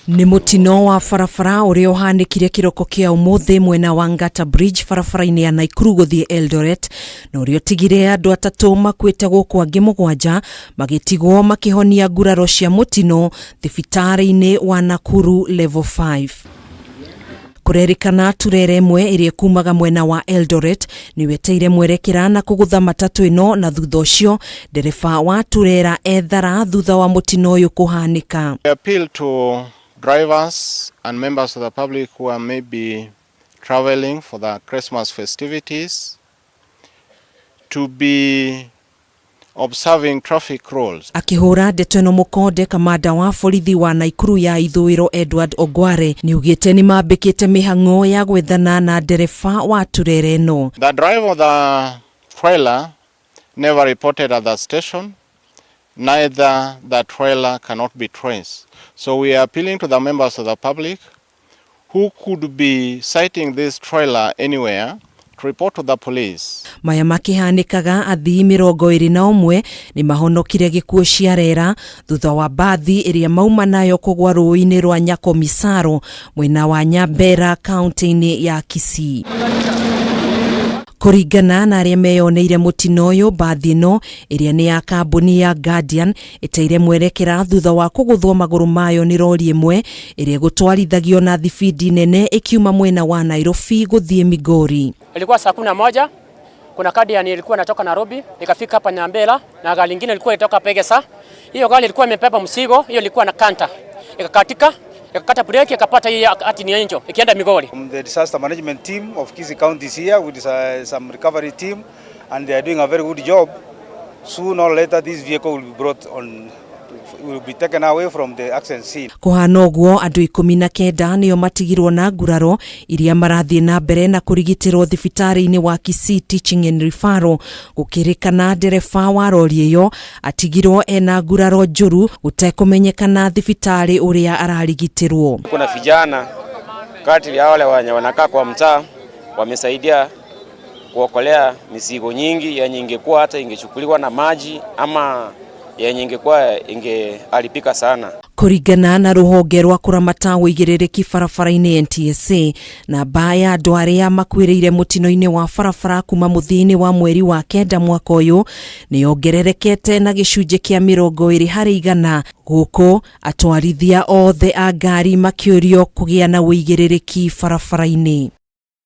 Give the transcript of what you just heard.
Nĩ mũtino wa barabara ũrĩa ũhanĩkire kĩroko kĩa ũmũthĩ mwena wa Ngata Bridge barabara-inĩ ya Naikuru gũthiĩ Eldoret na ũrĩa ũtigire andũ atatũ makuĩte gũkũ angĩ mũgwanja magĩtigwo makĩhonia nguraro cia mũtino thibitarĩ-inĩ wa Nakuru Level 5. Kũrerĩkana turera ĩmwe ĩrĩa ĩkumaga mwena wa Eldoret nĩweteire mwerekera na kũgũtha matatũ ĩno na thutha ũcio ndereba wa turera ethara thutha wa mũtino ũyũ kũhanĩka. I appeal to drivers and members of the public who are maybe traveling for the Christmas festivities to be observing traffic rules. Akĩhũra ndeto ĩno mũkonde, kamanda wa borithi wa Naikuru ya ithũĩro Edward Ogware nĩaugĩte nĩmambĩkĩte mĩhang'o ya gwethana na ndereba wa turera ĩno. The driver of the trailer never reported at the station, neither the trailer cannot be traced. So we are appealing to the members of the public who could be sighting this trailer anywhere to report to the police. Maya makĩhanĩkaga athii 21 nĩ mahonokire gĩkuũ cia rera thutha wa mbathi ĩrĩa mauma nayo kũgwa rũĩ-inĩ rwa Nyakomisaro mwena wa Nyambera kaunti-inĩ ya Kisii. Kũringana na arĩa meyoneire mũtino ũyũ, mbathi ĩno ĩrĩa nĩ ya kambuni ya Guardian ĩteire mwerekera thutha wa kũgũthwo magũrũ mayo nĩ rori ĩmwe ĩrĩa ĩgũtwarithagio na thibindi nene ĩkiuma mwena wa Nairobi gũthiĩ Migori. Ilikuwa saa 11, kuna Guardian ilikuwa inatoka Nairobi ikafika hapa Nyambera, na gari lingine ilikuwa inatoka Pegesa. Hiyo gari ilikuwa imebeba mzigo, hiyo ilikuwa na canter, ikakatika, ikakata breki, ikapata hii ati ni angel ikienda Migori. The disaster management team of Kisii County is here with some recovery team, and they are doing a very good job. Sooner or later this vehicle will be brought on, will be taken away from the accident scene. Kũhana ũguo andũ 19 nĩo matigirwo na nguraro iria marathiĩ na mbere na kũrigitĩrwo thibitarĩ-inĩ wa Kisii Teaching and Referral. Gũkĩrĩkana ndereba wa rori ĩyo atigirwo ena nguraro njũru gũtekũmenyekana thibitarĩ ũrĩa ararigitĩrwo. Kuna vijana kati ya wale wenye wanakaa kwa mtaa wamesaidia kuokolea mizigo nyingi yenye ingekuwa hata ingechukuliwa na maji ama yenye ingekuwa ingeharibika sana. Kũringana na rũhonge rwa kũramata ũigĩrĩrĩki barabara-inĩ NTSA, namba ya andũ arĩa makuĩrĩire mũtino-inĩ wa barabara kuma mũthia-inĩ wa mweri wa kenda mwaka ũyũ nĩ yongererekete na gĩcunjĩ kĩa 20% gũkũ atwarithia othe a ngari makĩũrio kũgĩa na ũigĩrĩrĩki barabara-inĩ.